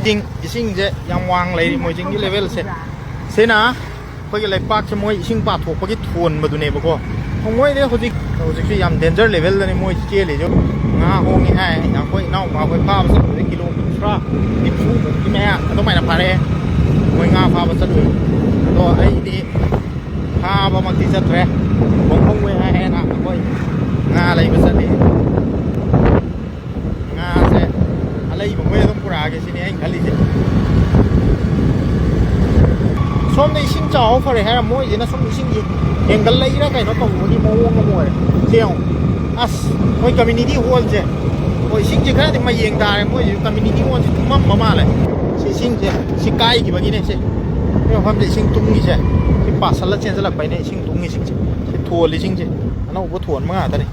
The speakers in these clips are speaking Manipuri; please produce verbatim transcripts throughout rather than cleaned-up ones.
ꯏꯁꯤꯡ, ꯏꯁꯤꯡꯁꯦ ꯌꯥꯝ ꯋꯥꯡ ꯂꯩꯔꯤ ꯃꯣꯏꯖꯤꯡꯒꯤ levelꯁꯦ꯫ ꯁꯤꯅ ꯑꯩꯈꯣꯏꯒꯤ ꯂꯩꯄꯥꯛꯁꯦ ꯃꯣꯏ ꯏꯁꯤꯡ ꯄꯥꯊꯣꯛꯄꯒꯤ ꯊꯣꯟꯕꯗꯨꯅꯦꯕꯀꯣ꯫ ꯃꯣꯏꯗꯤ ꯍꯧꯖꯤꯛ, ꯍꯧꯖꯤꯛꯁꯦ ꯌꯥꯝ danger levelꯗꯅꯦ ꯃꯣꯏ ꯆꯦꯜꯂꯤꯁꯦ꯫ ꯉꯥ ꯍꯣꯡꯉꯦ ꯍꯥꯏ꯫ ꯑꯩꯈꯣꯏ ꯏꯅꯥꯎꯄꯥ ꯍꯣꯏ ꯐꯥꯕ ꯆꯠꯂꯨꯔꯦ, ꯀꯤꯂꯣ ꯀꯨꯟꯊ꯭ꯔꯥ, ꯅꯤꯐꯨ ꯃꯨꯛꯀꯤ ꯃꯌꯥ ꯑꯗꯨꯃꯥꯏꯅ ꯐꯥꯔꯛꯑꯦ꯫ ꯃꯣꯏ ꯉꯥ ꯐꯥꯕ ꯆꯠꯂꯨꯏ꯫ ꯑꯗꯣ ꯑꯩꯗꯤ ꯐꯥꯕꯃꯛꯇꯤ ꯆꯠꯇ꯭ꯔꯦ꯫ ꯍꯣꯡ ꯍꯣꯡꯉꯦ ꯍꯥꯏꯌꯦꯅ ꯑꯩꯈꯣꯏ ꯉꯥ ꯂꯩꯕ ꯆꯠꯂꯤ꯫ ꯉꯥꯁꯦ ꯑꯂꯩꯕ ꯃꯣꯏ ꯑꯗꯨꯝ ꯄꯨꯔꯛꯑꯒꯦ ꯁꯤꯅꯤ ꯑꯩꯅ ꯈꯜꯂꯤꯁꯦ꯫ ꯁꯣꯝꯗ ꯏꯁꯤꯡ ꯆꯥꯎꯕ ꯐꯔꯦ ꯍꯥꯏꯔ ꯃꯣꯏꯁꯤꯅ ꯁꯨꯝ ꯏꯁꯤꯡꯁꯤ ꯍꯦꯟꯒꯠꯂꯛꯏꯔ ꯀꯩꯅꯣ ꯇꯧꯕꯒꯤ ꯃꯑꯣꯡ ꯑꯃ ꯑꯣꯏꯔꯦ꯫ ꯁꯤ ꯌꯦꯡꯉꯨ꯫ ꯑꯁ, ꯃꯣꯏ community hallꯁꯦ꯫ ꯍꯣꯏ, ꯏꯁꯤꯡꯁꯦ ꯈꯔꯗꯤ ꯃꯌꯦꯡ ꯇꯥꯔꯦ꯫ ꯃꯣꯏꯁꯤ community hallꯁꯦ ꯊꯨꯝꯃꯝꯕ ꯃꯥꯜꯂꯦ꯫ ꯁꯤ ꯏꯁꯤꯡꯁꯦ, ꯁꯤ ꯀꯥꯏꯈꯤꯕꯒꯤꯅꯦ ꯁꯦ꯫ ꯁꯤ ꯃꯐꯝꯁꯦ ꯏꯁꯤꯡ ꯇꯨꯡꯉꯤꯁꯦ꯫ ꯁꯤ ꯄꯥꯁꯜꯂ ꯆꯦꯟꯁꯤꯜꯂꯛꯄꯩꯅꯦ ꯏꯁꯤꯡ ꯇꯨꯡꯉꯤꯁꯤꯡꯁꯦ꯫ ꯁꯤ ꯊꯣꯜꯂꯤꯁꯤꯡꯁꯦ ꯑꯅꯧꯕ ꯊꯣꯟꯕ ꯉꯥꯛꯇꯅꯦ꯫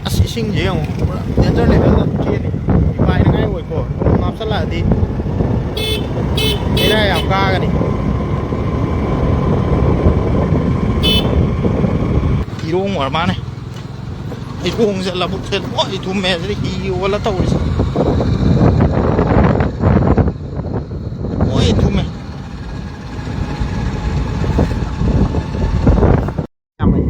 ꯑꯁ, ꯏꯁꯤꯡꯁꯦ ꯌꯦꯡꯉꯨ, ꯄꯨꯔꯥ danger levelꯗ ꯆꯦꯜꯂꯤ꯫ ꯃꯤꯄꯥꯏꯅꯉꯥꯏ ꯑꯣꯏꯀꯣ, ꯅꯣꯡ ꯍꯥꯞꯆꯜꯂꯛꯑꯗꯤ ꯕꯦꯔꯥ ꯌꯥꯝ ꯀꯥꯒꯅꯤ꯫ ꯏꯔꯣꯡ ꯑꯣꯏꯔ ꯃꯥꯅꯦ꯫ ꯏꯔꯣꯡꯁꯦ, ꯂꯧꯕꯨꯛꯁꯦ ꯂꯣꯏ ꯊꯨꯝꯃꯦ꯫ ꯁꯤꯗ ꯍꯤ ꯑꯣꯜꯂ ꯇꯧꯔꯤꯁꯦ ꯂꯣꯏ ꯊꯨꯝꯃꯦ꯫ ꯌꯥꯝ ꯐꯩ꯫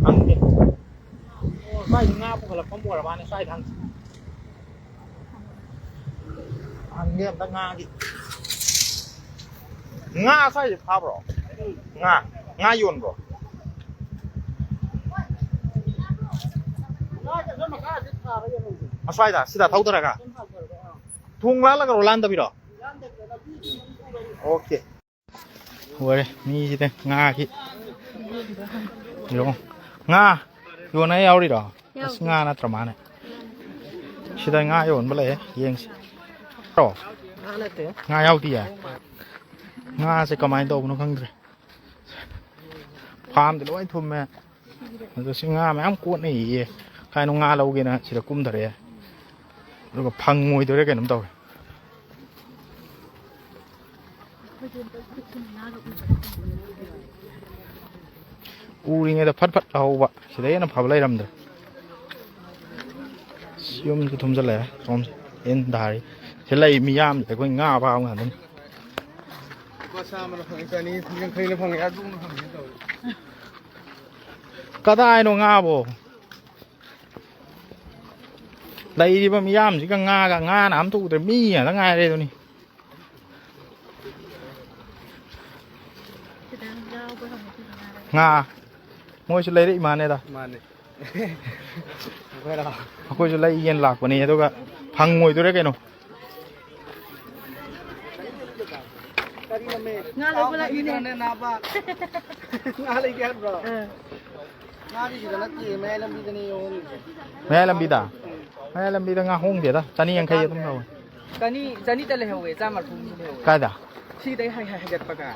ꯈꯪꯗꯦ꯫ ꯑꯣ, ꯁ꯭ꯋꯥꯏꯗ ꯉꯥ ꯄꯨꯈꯠꯂꯛꯄ ꯑꯃ ꯑꯣꯏꯔ ꯃꯥꯅꯦ, ꯁ꯭ꯋꯥꯏꯗ ꯍꯪꯁꯤ꯫ ꯍꯪꯒꯦ ꯑꯝꯇ ꯉꯥꯒꯤ꯫ ꯉꯥ ꯁ꯭ꯋꯥꯏꯗ ꯐꯥꯕ꯭ꯔꯣ? ꯉꯥ, ꯉꯥ ꯌꯣꯟꯕ꯭ꯔꯣ? ꯑꯁ꯭ꯋꯥꯏꯗ, ꯁꯤꯗ ꯊꯧꯗꯔꯒ? ꯊꯣꯡ ꯂꯥꯜꯂꯒꯔꯣ, ꯂꯥꯟꯗꯕꯤꯔꯣ? ꯑꯣꯀꯦ꯫ ꯂꯣꯏꯔꯦ, ꯃꯤꯁꯤꯗ ꯉꯥꯒꯤ ꯌꯦꯡꯉꯣ꯫ ꯉꯥ ꯌꯣꯟꯅ ꯌꯥꯎꯔꯤꯔꯣ? ꯑꯁ, ꯌꯥꯎꯗꯦ꯫ ꯉꯥ ꯅꯠꯇ꯭ꯔ ꯃꯥꯅꯦ꯫ ꯁꯤꯗ ꯉꯥ ꯌꯣꯟꯕ ꯂꯩꯌꯦ, ꯌꯦꯡꯁꯤ꯫ ꯉꯥ ꯅꯠꯇꯦ꯫ ꯉꯥ ꯌꯥꯎꯗꯤꯌꯦ? ꯉꯥꯁꯦ ꯀꯃꯥꯏꯅ ꯇꯧꯕꯅꯣ ꯈꯪꯗ꯭ꯔꯦ꯫ ꯐꯥꯝꯗꯤ ꯂꯣꯏ ꯊꯨꯝꯃꯦ꯫ ꯑꯗꯣ ꯁꯤ ꯉꯥ ꯃꯌꯥꯝ ꯀꯣꯠꯅꯩꯌꯦ꯫ ꯀꯥꯏꯅꯣ ꯉꯥ ꯂꯧꯒꯦꯅ ꯁꯤꯗ ꯀꯨꯝꯊꯔꯛꯑꯦ꯫ ꯑꯗꯨꯒ ꯐꯪꯉꯣꯏꯗꯣꯏꯔꯥ ꯀꯩꯅꯣꯝ ꯇꯧꯔꯦ꯫ ꯎꯔꯤꯉꯩꯗ ꯐꯠ ꯐꯠ ꯂꯧꯍꯧꯕ꯫ ꯁꯤꯗꯩ ꯍꯦꯟꯅ ꯐꯕ ꯂꯩꯔꯝꯗ꯭ꯔꯦ꯫ ꯌꯨꯝꯁꯨ ꯊꯨꯝꯖꯤꯜꯂꯛꯑꯦ ꯁꯣꯝꯁꯦ꯫ ꯑꯦꯟ ꯗꯥꯔꯤ꯫ ꯁꯤ ꯂꯩ ꯃꯤꯌꯥꯝꯁꯦ ꯑꯩꯈꯣꯏ ꯉꯥ ꯐꯥꯕ ꯉꯥꯛꯇꯅꯤ꯫ ꯂꯨꯄꯥ ꯆꯥꯝꯃꯅ ꯐꯪꯉꯤ, ꯆꯅꯤ ꯌꯥꯡꯈꯩꯅ ꯐꯪꯉꯤ, ꯑꯗꯨꯅ ꯐꯪꯉꯤ ꯇꯧꯔꯤ꯫ ꯀꯗꯥꯏꯅꯣ ꯉꯥꯕꯣ? ꯂꯩꯔꯤꯕ ꯃꯤꯌꯥꯝꯁꯤꯒ ꯉꯥꯒ, ꯉꯥꯅ ꯑꯝꯇ ꯎꯗ꯭ꯔꯦ, ꯃꯤ ꯉꯥꯛꯇ ꯉꯥꯏꯔꯦ ꯑꯗꯨꯅꯤ꯫ ꯉꯥ꯫ ꯃꯣꯏꯁꯨ ꯂꯩꯔꯛ ꯏꯃꯥꯅꯦꯗ꯫ ꯃꯥꯅꯦ꯫ ꯑꯩꯈꯣꯏꯔꯣ? ꯑꯩꯈꯣꯏꯁꯨ ꯂꯩ ꯌꯦꯟ ꯂꯥꯛꯄꯅꯤ, ꯑꯗꯨꯒ ꯐꯪꯉꯣꯏꯗꯣꯏꯔꯥ ꯀꯩꯅꯣ? ꯉꯥ ꯂꯧꯕ ꯂꯥꯛꯏꯅꯦ꯫ ꯉꯥ ꯂꯩꯒꯦ ꯍꯥꯏꯕ꯭ꯔꯣ? ꯑꯥ꯫ ꯉꯥꯗꯤ ꯁꯤꯗ ꯅꯠꯇꯦ, ꯃꯌꯥꯏ ꯂꯝꯕꯤꯗꯅꯦ ꯌꯣꯜꯂꯤꯁꯦ꯫ ꯃꯌꯥꯏ ꯂꯝꯕꯤꯗ? ꯎꯝ꯫ ꯃꯌꯥꯏ ꯂꯝꯕꯤꯗ ꯉꯥ ꯍꯣꯡꯗꯦꯗ, ꯆꯅꯤ ꯌꯥꯡꯈꯩ ꯑꯗꯨꯝ ꯂꯧꯋꯦ꯫ ꯆꯅꯤ, ꯆꯅꯤꯗ ꯂꯩꯍꯧꯋꯦ, ꯆꯥꯝ ꯃꯔꯤꯐꯨ ꯂꯩꯍꯧꯋꯦ꯫ ꯀꯥꯏꯗ? ꯁꯤꯗꯩ ꯍꯥꯏ-, ꯍꯥꯏ-, ꯍꯥꯏꯒꯠꯄꯒ꯫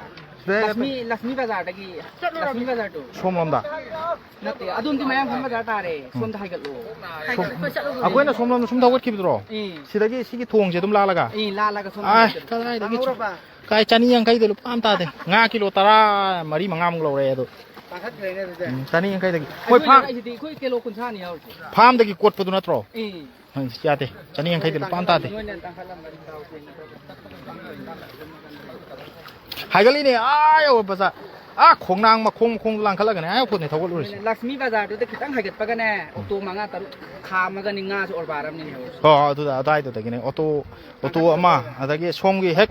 ꯁꯤꯗꯩ ꯍꯥꯏꯒꯠꯄ- ꯂꯛꯁꯃꯤ, ꯂꯛꯁꯃꯤ ꯕꯖꯥꯔꯗꯒꯤ, ꯂꯛꯁꯃꯤ ꯕꯖꯥꯔꯗꯣ꯫ ꯁꯣꯝꯂꯣꯝꯗ? ꯅꯠꯇꯦ, ꯑꯗꯣꯝꯗꯤ ꯃꯌꯥꯡꯐꯥꯟ ꯕꯖꯥꯔ ꯇꯥꯔꯦ꯫ ꯎꯝ꯫ ꯁꯣꯝꯗ ꯍꯥꯏꯒꯠꯂꯣ꯫ ꯁꯣꯝ-, ꯑꯩꯈꯣꯏꯅ ꯁꯣꯝꯂꯣꯝꯗ ꯁꯨꯝ ꯊꯧꯒꯠꯈꯤꯕꯗꯨꯔꯣ? ꯎꯝ꯫ ꯁꯤꯗꯒꯤ ꯁꯤꯒꯤ ꯊꯣꯡꯁꯦ ꯑꯗꯨꯝ ꯂꯥꯜꯂꯒ? ꯎꯝ, ꯂꯥꯜꯂꯒ ꯁꯣꯝꯗ ꯑꯥꯏ, ꯍꯥꯏꯒꯠꯂꯣ꯫ ꯀꯗꯥꯏꯗꯒꯤ ꯈꯪꯍꯧꯔꯕ? ꯀꯥꯏ, ꯆꯅꯤ ꯌꯥꯡꯈꯩꯗ ꯂꯨꯄꯥ ꯑꯃ ꯇꯥꯗꯦ꯫ ꯉꯥ ꯀꯤꯂꯣ ꯇꯔꯥ ꯃꯔꯤ ꯃꯉꯥꯃꯨꯛ ꯂꯧꯔꯛꯑꯦ ꯑꯗꯣ꯫ ꯇꯥꯡꯈꯠꯈ꯭ꯔꯦꯅꯦ ꯑꯗꯨꯗꯤ꯫ ꯎꯝ, ꯆꯅꯤ ꯌꯥꯡꯈꯩꯗꯒꯤ꯫ ꯃꯣꯏ ꯑꯩꯈꯣꯏꯅ ꯐꯥꯝ-, ꯂꯥꯛꯏꯁꯤꯗꯤ ꯑꯩꯈꯣꯏ ꯀꯤꯂꯣ ꯀꯨꯟꯊ꯭ꯔꯥꯅꯤ ꯌꯥꯎꯔꯤꯁꯦ꯫ ꯐꯥꯝꯗꯒꯤ ꯀꯣꯠꯄꯗꯨ ꯅꯠꯇ꯭ꯔꯣ? ꯎꯝ꯫ ꯎꯝ, ꯌꯥꯗꯦ꯫ ꯆꯅꯤ ꯌꯥꯡꯈꯩꯗ ꯂꯨꯄꯥ ꯑꯃ ꯇꯥꯗꯦ꯫ ꯅꯣꯏꯅ ꯇꯥꯡꯈꯠꯂꯝꯕꯅꯤ ꯇꯥꯎ ꯀꯩꯅꯣ꯫ ꯍꯥꯏꯒꯠꯂꯤꯅꯦ, ꯑꯥ ꯌꯧꯕ ꯕꯖꯥꯔ꯫ ꯑꯥ ꯈꯣꯡꯅꯥꯡ ꯃꯈꯣꯡ ꯃꯈꯣꯡ ꯂꯥꯡꯈꯠꯂꯒꯅꯦ, ꯑꯥ ꯌꯧꯐꯨꯠꯅꯦ ꯊꯧꯒꯠꯂꯨꯔꯤꯁꯦ꯫ ꯂꯛꯁꯃꯤ ꯕꯖꯥꯔꯗꯨꯗ ꯈꯤꯇꯪ ꯍꯥꯏꯒꯠꯄꯒꯅꯦ, ꯎꯝ꯫ ꯑꯣꯇꯣ ꯃꯉꯥ ꯇꯔꯨꯛ ꯈꯥꯝꯃꯒꯅꯤ ꯉꯥꯁꯦ ꯑꯣꯔꯕꯥꯔ ꯑꯃꯅꯤ ꯂꯩꯍꯧꯔꯤꯁꯦ꯫ ꯍꯣꯏ, ꯍꯣꯏ, ꯑꯗꯨꯗ, ꯑꯗꯨꯋꯥꯏꯗꯨꯗꯒꯤꯅꯦ꯫ ꯑꯣꯇꯣ, ꯑꯣꯇꯣ ꯑꯃ, ꯑꯗꯒꯤ ꯁꯣꯝꯒꯤ ꯍꯦꯛ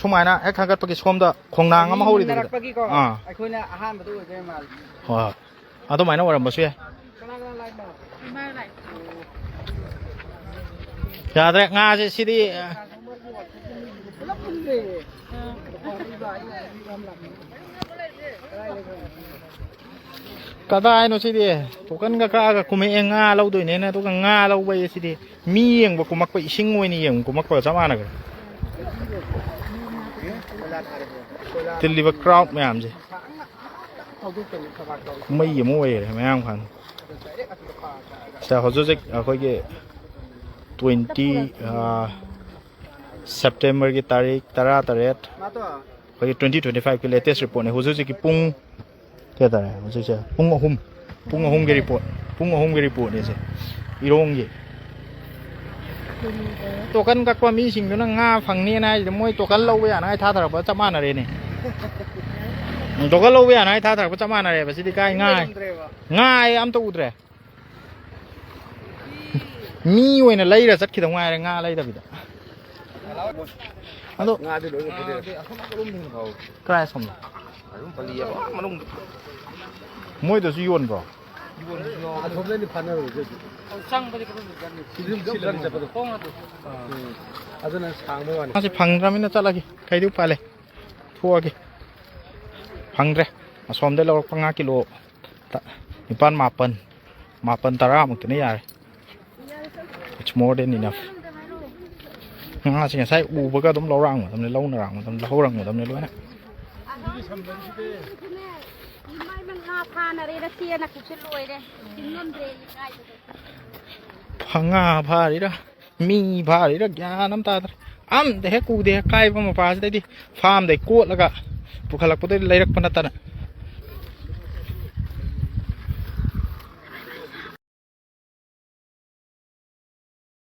ꯁꯨꯃꯥꯏꯅ ꯍꯦꯛ ꯍꯥꯏꯒꯠꯄꯒꯤ ꯁꯣꯝꯗ ꯈꯣꯡꯅꯥꯡ ꯑꯃ ꯍꯧꯔꯤꯗꯨ꯫ ꯃꯨꯟꯅꯔꯛꯄꯒꯤꯀꯣ, ꯑꯥ꯫ ꯑꯩꯈꯣꯏꯅ ꯑꯍꯥꯟꯕꯗ ꯑꯣꯏꯗꯣꯏ ꯃꯥꯜꯂꯦ꯫ ꯍꯣꯏ, ꯍꯣꯏ꯫ ꯑꯗꯨꯃꯥꯏꯅ ꯑꯣꯏꯔꯝꯕꯁꯨ ꯌꯥꯏ꯫ ꯀꯅꯥ ꯀꯅꯥ ꯂꯥꯛꯏꯅꯣ? ꯌꯥꯗ꯭ꯔꯦ, ꯉꯥꯁꯦ ꯁꯤꯗꯤ꯫ ꯄꯨꯂꯞ ꯄꯨꯟꯈ꯭ꯔꯦ꯫ ꯀꯗꯥꯏꯅꯣ ꯁꯤꯗꯤ? ꯇꯣꯀꯟꯒ ꯀꯛꯑꯒ ꯀꯨꯝꯃꯛꯑꯦ, ꯉꯥ ꯂꯧꯗꯣꯏꯅꯦꯅ, ꯑꯗꯨꯒ ꯉꯥ ꯂꯧꯕ ꯑꯌꯦ ꯁꯤꯗꯤ꯫ ꯃꯤ ꯌꯦꯡꯕ ꯀꯨꯝꯃꯛꯄ, ꯏꯁꯤꯡ ꯑꯣꯏꯅ ꯌꯦꯡꯕ ꯀꯨꯝꯃꯛꯄꯒ ꯆꯞ ꯃꯥꯟꯅꯈ꯭ꯔꯦ꯫ ꯇꯤꯜꯂꯤꯕ crowd ꯃꯌꯥꯝꯁꯦ꯫ ꯀꯨꯝꯍꯩ ꯑꯃ ꯑꯣꯏꯔꯦ ꯃꯌꯥꯡ ꯏꯝꯐꯥꯜ꯫ ꯁꯤꯗ ꯍꯧꯖꯤꯛ ꯍꯧꯖꯤꯛ ꯑꯩꯈꯣꯏꯒꯤ twenty, ꯑꯥ, ꯁꯦꯞꯇꯦꯝꯕꯔꯒꯤ ꯇꯥꯔꯤꯛ ꯇꯔꯥ ꯇꯔꯦꯠ, ꯑꯩꯈꯣꯏꯒꯤ twenty twenty five ꯀꯤ latest reportꯅꯦ꯫ ꯍꯧꯖꯤꯛ ꯍꯧꯖꯤꯛꯀꯤ ꯄꯨꯡ ꯀꯌꯥ ꯇꯥꯔꯦ? ꯍꯧꯖꯤꯛꯁꯦ ꯄꯨꯡ ꯑꯍꯨꯝ, ꯄꯨꯡ ꯑꯍꯨꯝꯒꯤ report, ꯄꯨꯡ ꯑꯍꯨꯝꯒꯤ reportꯅꯦ ꯁꯦ꯫ ꯏꯔꯣꯡꯒꯤ ꯇꯣꯀꯟ ꯀꯛꯄ ꯃꯤꯁꯤꯡꯗꯨꯅ ꯉꯥ ꯐꯪꯅꯦꯅ ꯍꯥꯏꯁꯤꯗ ꯃꯣꯏ ꯇꯣꯀꯟ ꯂꯧꯕ ꯌꯥꯅꯉꯥꯏ ꯊꯥꯊꯔꯛꯄ ꯆꯞ ꯃꯥꯟꯅꯔꯦꯅꯦ꯫ ꯇꯣꯀꯟ ꯂꯧꯕ ꯌꯥꯅꯉꯥꯏ ꯊꯥꯊꯔꯛꯄ ꯆꯞ ꯃꯥꯟꯅꯔꯦꯕ꯫ ꯁꯤꯗꯤ ꯀꯥꯏ ꯉꯥ? ꯉꯥ ꯑꯩ ꯑꯝꯇ ꯎꯗ꯭ꯔꯦ꯫ ꯃꯤ ꯑꯣꯏꯅ ꯂꯩꯔ ꯆꯠꯈꯤꯗꯧ ꯉꯥꯏꯔꯦ ꯉꯥ ꯂꯩꯗꯕꯤꯗ꯫ ꯑꯗꯣ ꯉꯥꯗꯤ ꯂꯣꯏ ꯎꯞꯄꯗꯤ꯫ ꯀꯔꯥꯏ ꯑꯁꯣꯝꯗ? ꯑꯗꯨꯝ ꯄꯜꯂꯤ ꯑꯃ ꯃꯅꯨꯡꯗ꯫ ꯃꯣꯏꯗꯁꯨ ꯌꯣꯟꯕ꯭ꯔꯣ? ꯑꯁꯣꯝꯗꯗꯤ ꯐꯥꯅꯔꯣꯏ ꯑꯗꯨꯗꯤ꯫ ꯆꯪꯕꯗꯤ ꯀꯔꯝ ꯆꯠꯅꯤ? ꯁꯤꯗꯤ ꯑꯗꯨꯝ ꯁꯤꯜꯂꯅꯤ ꯆꯠꯄꯗꯣ꯫ ꯎꯝ꯫ ꯑꯗꯨꯅ ꯁꯥꯡꯕꯩ ꯋꯥꯅꯤ꯫ ꯃꯥꯁꯦ ꯐꯪꯗ꯭ꯔꯃꯤꯅ ꯆꯠꯂꯒꯦ꯫ ꯀꯩꯗꯤ ꯎꯄꯥꯏ ꯂꯩ? ꯊꯣꯛꯑꯒꯦ꯫ ꯐꯪꯗ꯭ꯔꯦ꯫ ꯑꯁꯣꯝꯗ ꯂꯧꯔꯛꯄ ꯉꯥ ꯀꯤꯂꯣ ꯇ-, ꯅꯤꯄꯥꯜ, ꯃꯥꯄꯜ, ꯃꯥꯄꯜ, ꯇꯔꯥꯃꯨꯛꯇꯅ ꯌꯥꯔꯦ꯫ It's more than enough. ꯉꯥꯁꯦ ꯉꯁꯥꯏ ꯎꯕꯒ ꯑꯗꯨꯝ ꯂꯧꯔꯥꯡꯒꯗꯕꯅꯦ, ꯂꯧꯅꯔꯥꯡꯒꯗꯕꯅꯦ, ꯂꯧꯍꯧꯔꯥꯡꯒꯗꯕꯅꯦ ꯂꯣꯏꯅ꯫ ꯏꯃꯥꯏ, ꯉꯥ ꯐꯥꯅꯔꯦꯗ, ꯆꯦꯅ ꯈꯨꯠꯁꯦ ꯂꯣꯏꯔꯦ꯫ ꯆꯤꯡꯉꯝꯗ꯭ꯔꯦ ꯏꯀꯥꯏꯕꯗ꯫ ꯐ-, ꯉꯥ ꯐꯥꯔꯤꯔꯥ, ꯃꯤ ꯐꯥꯔꯤꯔꯥ ꯒ꯭ꯌꯥꯟ ꯑꯃ ꯇꯥꯗ꯭ꯔꯦ꯫ ꯑꯝꯇ ꯍꯦꯛ ꯎꯗꯦ, ꯀꯥꯏꯕ ꯃꯄꯥꯁꯤꯗꯩꯗꯤ ꯐꯥꯝꯗꯩ ꯀꯣꯠꯂꯒ ꯄꯨꯈꯠꯂꯛꯄꯗꯩ ꯂꯩꯔꯛꯄ ꯅꯠꯇꯅ꯫